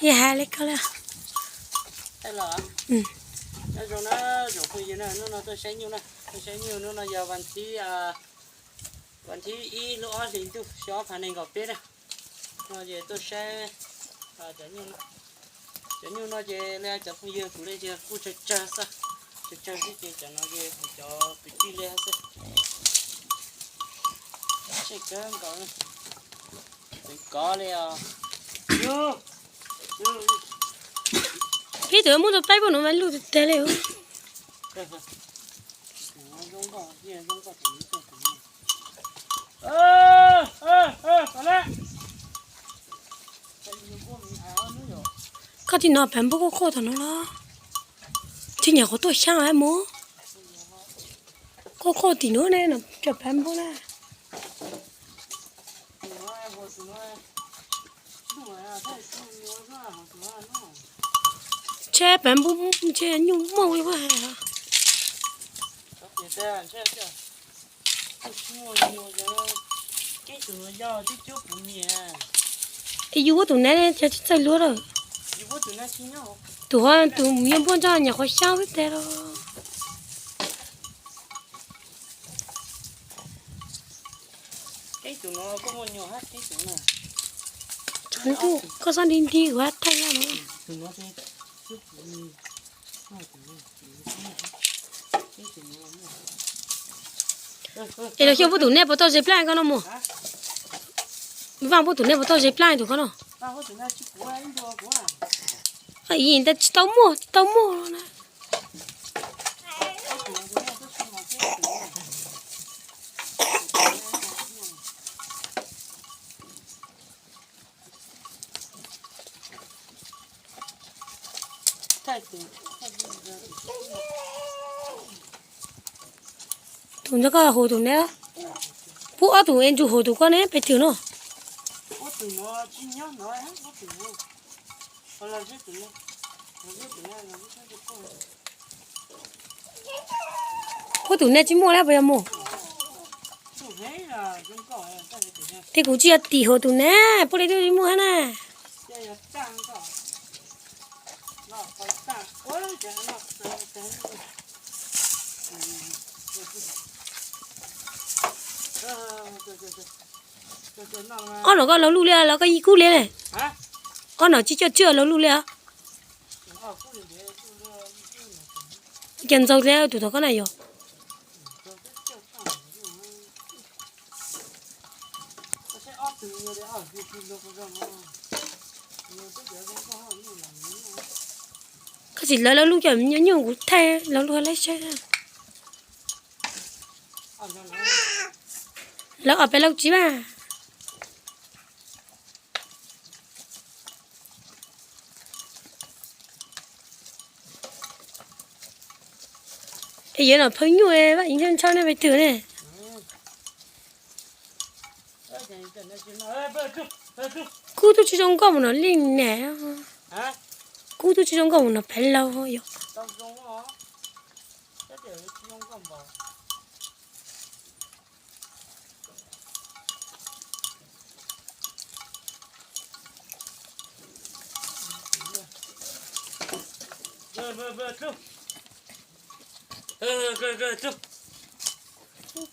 Yog hais li ko li. Nyob zoo na, tsoom phooj ywg na, hnub no tuaj saib nyuj na, tuaj saib nyuj, hnub no yog vas thib, vas thib ib lub ob hlis ntuj xyoo ob phav nees nkaum peb na. No ces tuaj saib cov nyuj no, cov nyuj no ces li cov phooj ywg kuv li ces kuj tsawg tsawg xwb, tsawg tsawg xwb ces cov no ces kuv cov kwv tij li xwb. Tsawg kawg nkaus, kov li os. Peb tug muab rau peb puas no mas luj tag tag li. Koj tij no pav npub quaj quaj tom no los? Tsis nyiam qhov tuaj xyaa mus. Quaj quaj tim nuav ne, cov pav npub na. Tsheb pav npub, tsheb nyuj muaj ua ua hais. Es yus puab tus nab cov tsis txawj luab lawm. Tus ho tus yog npuaj ntsoj nyuam qhuav xyab xwb tag los. Tsov ntuj, koj xob nti nti kuv hab thaij no. Es los xyov puab tus nab puas tau ze plaaj ko no mus. Vaaj puab tus nab puas tau ze plaaj tus ko no. Ib ntawd tsis tau muaj, tsis tau muaj no na. Tus ntawd koj hu tus nab, pub ob tus es ntsug hu tus koj ne peb twg no. Puab tus nab tsis muaj lawm puas yog mus? Tes kuv tsis yog tim hu tus nab, puab li twb tsis muaj hab na. Ob nom koj laug luj li los koj yij kub li ne? Ob nom tsis coj tswj laug luj li os. Cas ntxaug thiab tus tod koj na yog. Koj tsis lawv laug luj coj nyuj kuv thaij laug luj laib saib. Lawv ob peb laug tsis mas. Es yuav nom phawj nyuj vaj ib ntshaw ntshaw ne peb twg ne. Kub tub tsis zoo nkauj mus no li ne. Kub tub tsis zoo nkauj mus no peb laug yog.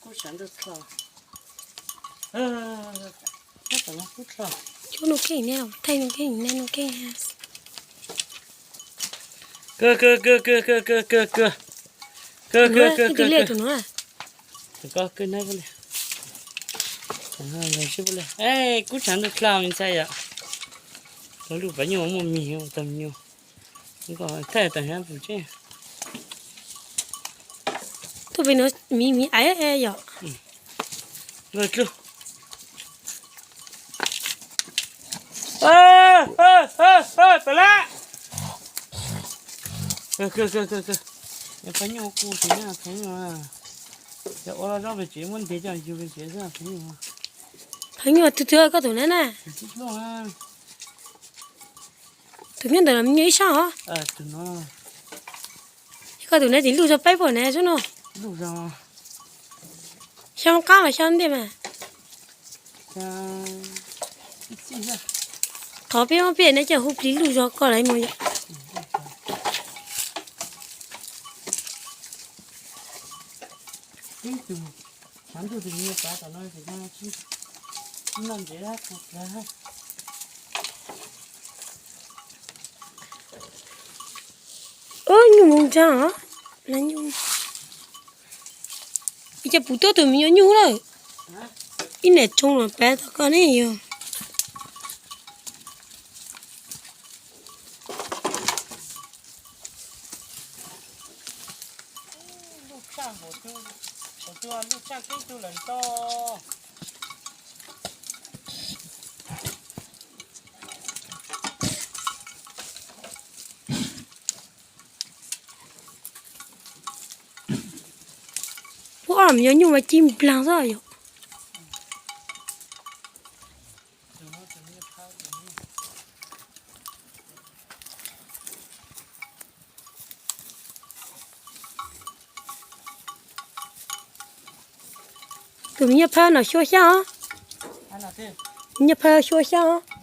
Kub sab ntug dlho. Cov nuj keej ne, thaij nuj keej ne, nuj keej. Kawg kawg kawg kawg kawg kawg kawg kawg. Kawg kawg kawg kawg kawg. Tus ko kawg nab li. Kub sab ntug dlho me ntxhais yom. Lub pab nyuj muaj mis tag nyuj. Thaij tag hab pum tseb. Tuaj pem no miv miv aiv yom. Pab nyuj kuj tsis nyob pab nyuj. Yog ua loj zog pem tsev muab ntes coj yug pem tsev xwb pab nyuj. Pab nyuj twg twg koj tus nab na? Tus nyob ntawm no me nyuam ib sab os. Koj tus nab tsis luj zog peb puas nab xwb no? Xyoo qab los xyoo ntej mas. Thov peb ob peb neb coj hu plig lug zog koj lawm mus yom. Ub, nyuj mus ntsa os. Ib co puv tuaj tus me nyuam nyuj lawm. Ib niam tsoom los pab tau koj ne yog. Ua me nyuam nyuj mas ci nplaag xwb yom. Tus me nyuam phawj no xyuab xyab os. Me nyuam phawj xyuab xyab os.